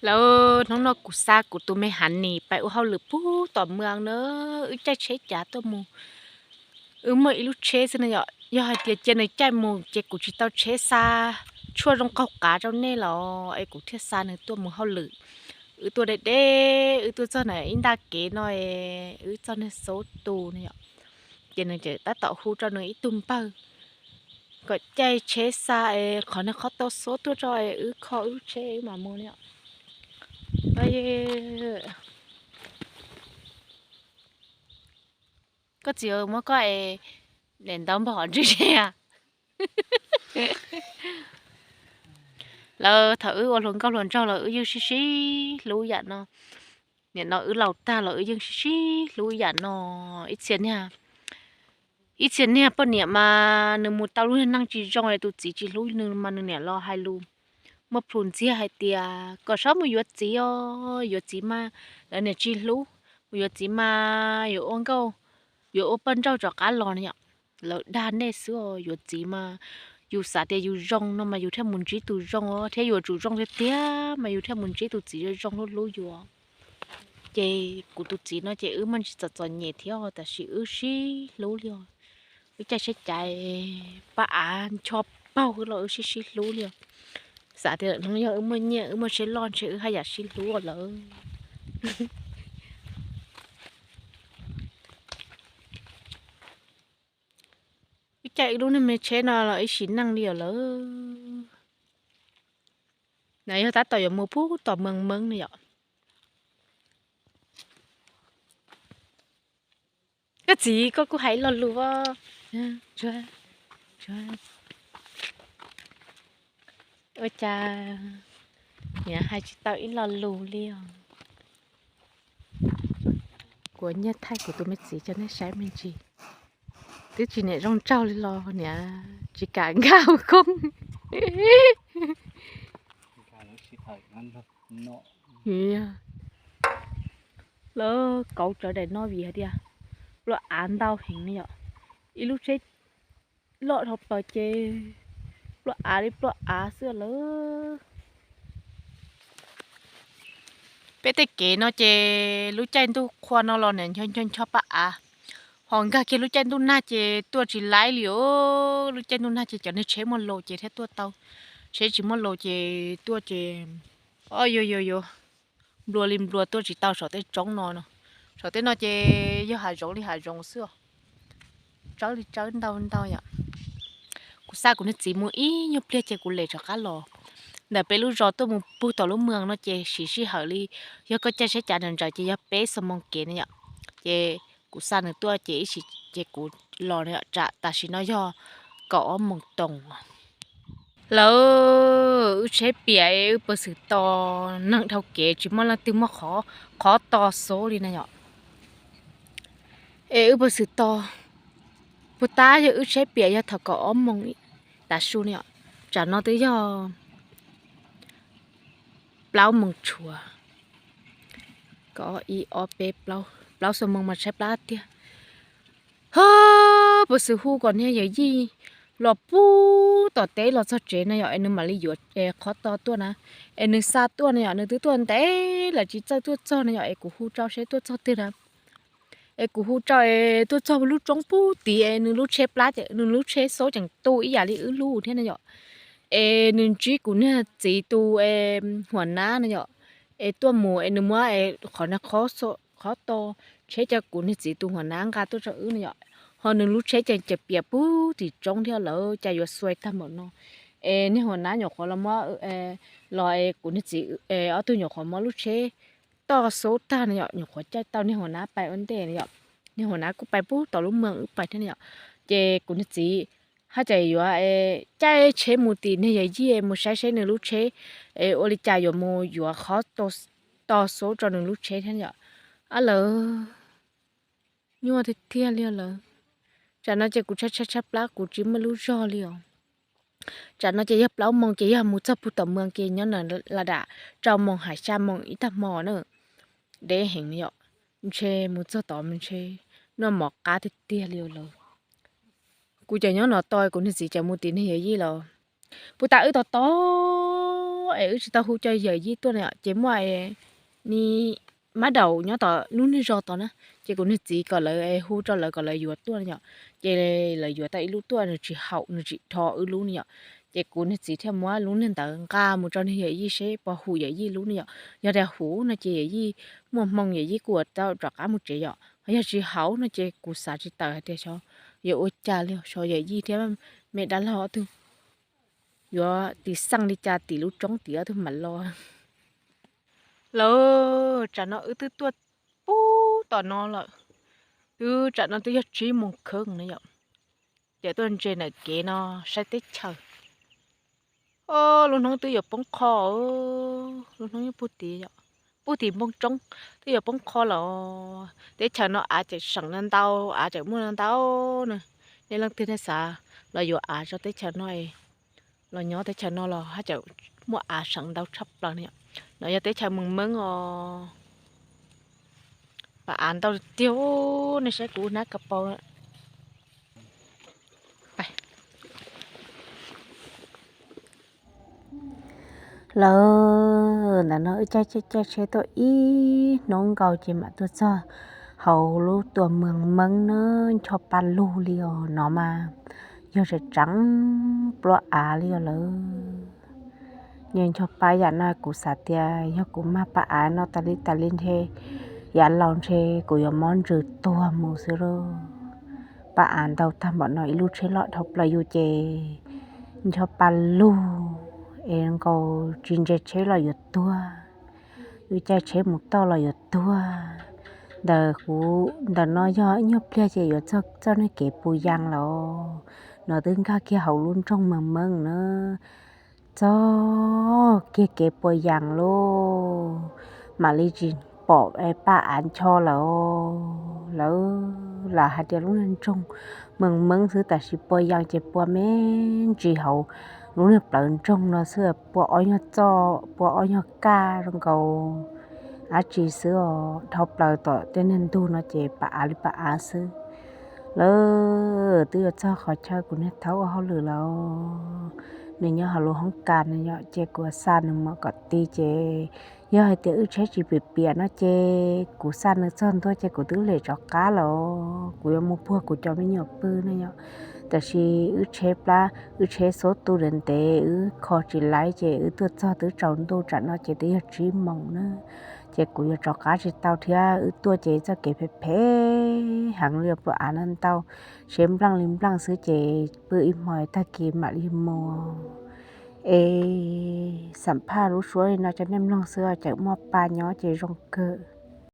Lawv, hnub no kuv xa kuv tus me Hav Nis pais ua hauj lwm puag tom moos na, wb caij tsheb cav tuaj mus. Wb muaj ib lub tsheb xwb no yom, yog hais tias cia nws caij mus ces kuv tsis tau tsheb xa tshuaj zoo qaug qav rau nej los es kuv thiaj xa nws tuaj mus hauj lwm. Wb tuaj deb deb, wb tuaj txog na ib nta kev no, wb txog niag Xob Tus no yom, ces nws tab tom hu rau nws ib tug npawg kom caij tsheb xa es qhov niag qhov tau xob tuaj tso es wb kho wb lub tsheb wb mam mus no yom. Koj txiv, muab koj es daim ntaub npog qhov ntswg seb. Lawv, thaum wb ua hluas nkauj hluas nraug los wb yeej sib sib hlub yam no. Nim no wb laus tag los wb yeej sib sib hlub yam no. Ib txhia niag, ib txhia niag poj niam mas nws mus tau lub neej tsis zoo es tus txiv tsis hlub nws mas nws niam los hais lus muaj plhus ntxiag hais tias kom txhob mus yuav txiv os, yuav txiv mas lawv niam tsis hlub, mus yuav txiv mas yuav ua nkauj, yuav ua poj nrauj rov qab los no yom. Lawv dag nej xwb os, yuav txiv mas yus xav tias yus zoo no mas yus thiaj mus ntsib tus zoo os, thiab yuav tsum zoo tiag tiag mas yus thiaj mus ntsib tus txiv zoo zoo hlub hlub yus. Ces kuv tus txiv no ces wb muaj ntsis txom txom nyem thiab os, tab sis wb sib hlub li os. Wb caij tsheb cav pab av ncho paug los wb sib sib hlub li os. Xav tias hnub yog wb muaj nyiaj wb muaj tsheb loj ntshe wb haj yam sib hlub lawm. Wb caij wb lub niag me tsheb no los ib sim neej li os lawm. Na yog tab tom yuav mus puag tom Mees Meeb no yom. Koj txiv, koj kuj hais ib lo lus os. Ua cas niam hais tsis tau ib lo lus li os. Kuv nyiag thaij kuv tus me txiv cov nej saib me ntsis. Twb tsis niam zoo nraug li los niam tsis kam nkag hauv koob. Lawv kauv tsawv daim no vim hais tias pluaj av ntau heev ne yom. Ib lub tsheb loj dhau plaws ces pluaj av li pluaj av xwb lawm. Peb tej kev no ces lub caij ntuj qhua no los niam ncho ncho ncho pab av, ho nkag kiag lub caij ntuj nag ces tuaj tsis laib li os. Lub caij ntuj nag ces cov niag tsheb muaj laus ces thiaj tuaj tau, tsheb tsis muaj laus ces tuaj ces, o yuav yuav yuav, nplua li nplua tuaj tsis tau saum tej roob no no. Saum tej no ces yog hav zoov li hav zoov xwb os. Tsawb li tsawb ntau ntau yom. Kuv xa kuv niag txiv mus ib nyuag pliag ces kuv lem rov qab los. Ntawm peb lub zos tuaj mus puag tom lub moos no ces siv sij hawm li, yog koj caij tsheb cav nrawm nrawm ces yog peb xuab moos kev na yom. Ces kuv xa nws tuaj ces ib sim ces kuv los na yom, tsam tam sim no yog kaum ob moos toos. Lawv, wb tsheb piam es wb puas xwm tos neeg dhau kev tsis muaj leej twg muaj qhov to xub li na yom. Es wb puas xwm tos, puas tab yog wb tsheb piam yog thaum kaum ob moos tav su na yom, tsam no twb yog plaub moos tshuav. Kaum ib ob peb plaub, plaub xuab moos mas tshaib plab tiag. Ho puas xwm hu kom niag yawm yij los puag tom teb los txog tsev na yom, es nws mam li yuav qhov to tuaj na, es nws xa tuaj na yom, nws twb tuaj ntev lawm tsis txawj tuaj txog na yom, es kuv hu rau seb tuaj txog twg na. Es kuv hu rau es tuaj txog lub roob puag tid es nws lub tsheb plab ces nws lub tsheb xub tseem tu ib yam li wb lub thiab na yom. Es nws ntsib kuv niag txiv tus huam nab na yom, es tuaj mus es nws muab qhov na qhov to tsheb cov kuv niag txiv tus huam nab nqa tuaj rau wb na yom. Ho nws lub tsheb ces piam puag tim roob thiab lawv cas yuav xuav tag npaum no. Es niag huam nab nyuam qhuav los muab, los es kuv niag txiv ob tug nyuam qhuav muab lub tsheb toj xub tag na yom, nyuam qhuav caij tau niag huam nab pais ua ntej na yom. Niag huam nab kuj pais puag tom lub moos wb pais thiab na yom. Ces kuv niag txiv haj tseem yuav caij tsheb mus tim niag yawm yij mus saib seb nws lub tsheb ua li cas yuav mus yuav qhov to xub rau nws lub tsheb thiab na yom. Ab lawv, nyuaj tiag tiag li lawm. Tsam no ces kuv tshaib tshaib tshaib plab kuv tsis muaj lub zog li os. Tsam no ces yog plaub moos ces yog mus txog puag tom moos ces nyob na lam dam rau moos hais xya moos ib tag hmo na. Deb heev yom, ntshe mus txog tod ntshe noj mov qab tiag tiag li lawm. Kuv cov nyob no tos kuv niag txiv cov mus tim niag yawm yij los puas tas wb tos tos Es wb tsis tau hu cov yawm yij tuaj na yom, ces muaj ni mab daum nyob tom lub niag zos tod na, ces kuv niag txiv kom lawv hu rau lawv kom lawv yuav tuaj na yom. Ces lawv yuav tau ib lub tuaj, nws tsis haum, nws tsis dhos wb lub ne yom. Ces kuv niag txiv thiaj muab lub niag ntawd nqa mus rau niag yawm yij seb puas hum yawm yij lub ne yom. Yog tias hum no ces yawm yij muaj hmoo yawm yij kuj ua tau rov qab mus tsev yom. Yog tsis haum no ces kuv xav tsis tawm hais tias xyov yuav ua cas li, xyov yawm yij thiab me dab laug ob tug yuav tis xeej li cas tim lub roob tim ob tug mam los. Lawv, tsam no wb twb tuaj pub tom no lawm, twb tsam no twb yog tsib moos kheev na yom. Ces tuaj ntsia ntawm kev no saib teb chaws. Lub hnub twb yuav poob qho, lub hnub puag tim, puag tim npoo roob twb yuav poob qho lawm. Teb chaws no av tseem seem no ntau, av tseem muaj no ntau na. Nej leej twg nej xav los yuav av tso teb chaws no, los nyob teb chaws no los haj tseem muaj av seem ntau tshaj plaws no. No yog teb chaws Mees Meeb os. Pas av ntau tiag, nej saib kuv hnab ka paus. Lawv, ntawm no wb caij caij caij tsheb tuaj ib hnub nkaus ces mam tuaj txog hauv lub tuam Mees Meeb na, ncho pa lug li os no mas, yog tseem tseem plua av li os lawv. Nws ncho pa yam no kuv xav tias yog kuv mag pa av no tas li tas li ntshe yav laus ntshe kuv yuav mob ntsws tuag mus xwb lauj. Pa av ntau tag npaum no ib lub tsheb loj dhau plaws yus ces ncho pa lug es nkaus tsis ntsia tsheb los yuav tuag, yus caij tsheb mus toj los yuav tuag. Ntawm kuv ntawm no yog ib nyuag pliag ces yuav txog txoj niag kev puas yas lawm. No twb nkag kiag hauv lub nroog Mees Meeb na, txog kiag kev puas yas lauj, mam li tsis pom pa av ncho lawm. Lawv, lam hais tias lub niag nroog Mees Meeb xwb tab sis puas yas ces puas me ntsis hauv lub niag plawv nroog no xwb, puas ob nyuag txoj puas ob nyuag kaj zoo nkaus dab tsi xwb os, dhau plaws tom tej niag ntug no ces pa av li pa av xwb. Lawv, twb yuav txog qhov chaw kuv niag thaub ua hauj lwm lawm, nws nyob hauv lub hoob kas no yom, ces kuv xa nws mus kom ti ces yog hais tias wb tsheb tsis piam piam no ces kuv xa nws txog ntua ces kuv twb lem rov qab lawm, kuv yuav mus puag kuv cov me nyuam pw no yom. Tab sis wb tsheb plab, wb tsheb xub tu ntev ntev, wb kho tsis laiv ces wb tuaj txog twb tsaus ntuj, tsam no ces twb yog tsib moos na, ces kuv yuav rov qab tsis tau thiab. Wb tuaj ces txoj kev phem phem heev li, plua av no ntau, tsheb npleej li npleej xwb ces pw ib hmo tag kis mam li mus. Es xam phaj lub suab li no rau nej mloog xwb, tseem muaj pa nyob ces zoo kawg.